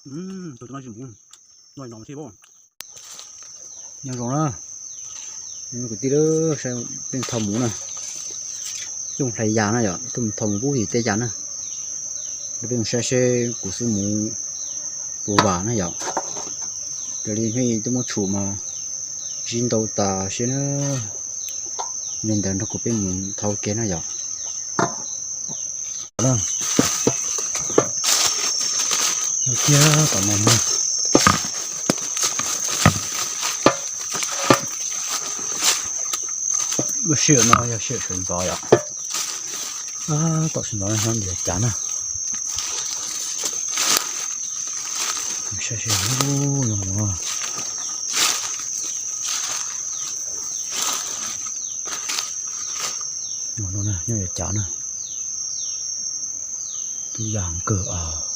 Tus no tsis mus, no no thiab. Nyob zoo na, kwv tij, saib peb thau mus na, tuaj hlais yas na yom, tuaj mus thau mus pub yim tej yas na. Peb mus saib seb kuv xub mus puas vam na yom. Raws li hnub ib tuaj muab tshum mas zib ntau tas siab na. Li ntawd nrog kuv peb mus thau kiag na yom. Kiag tom no na. Lub sij hawm no yog sij hawm sawv ntxov yom. Tom sawv ntxov no nyob ntawm cav na. Saib seb, no nyob ntawm cav na. Tub yam kawg os.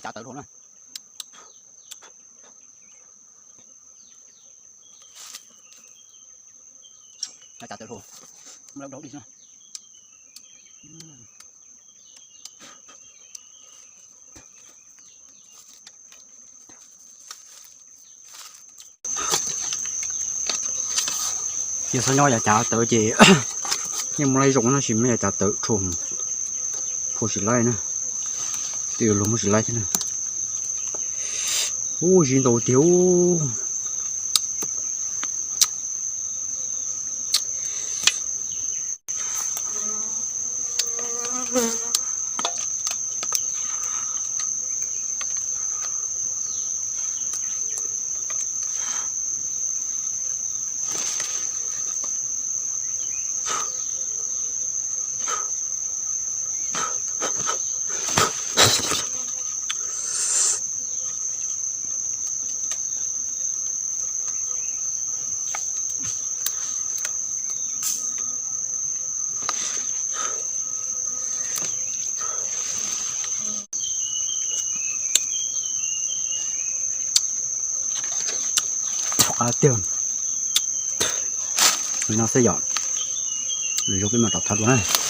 Cav tawv hluas na. Cav tawv hluas. Muab lawv dau dig na. Yog xav nyob yav cav tawv ces yeej muaj laib zoo no, tab sis mas yav cav tawv rhuav, phua tsis laib na. Twb yuav luag muab tsis laib thiab na. Ub, zib ntau tiag ub. Thaum qab tiag li no xwb yom. Lwm zaug peb mam rov thab dua na.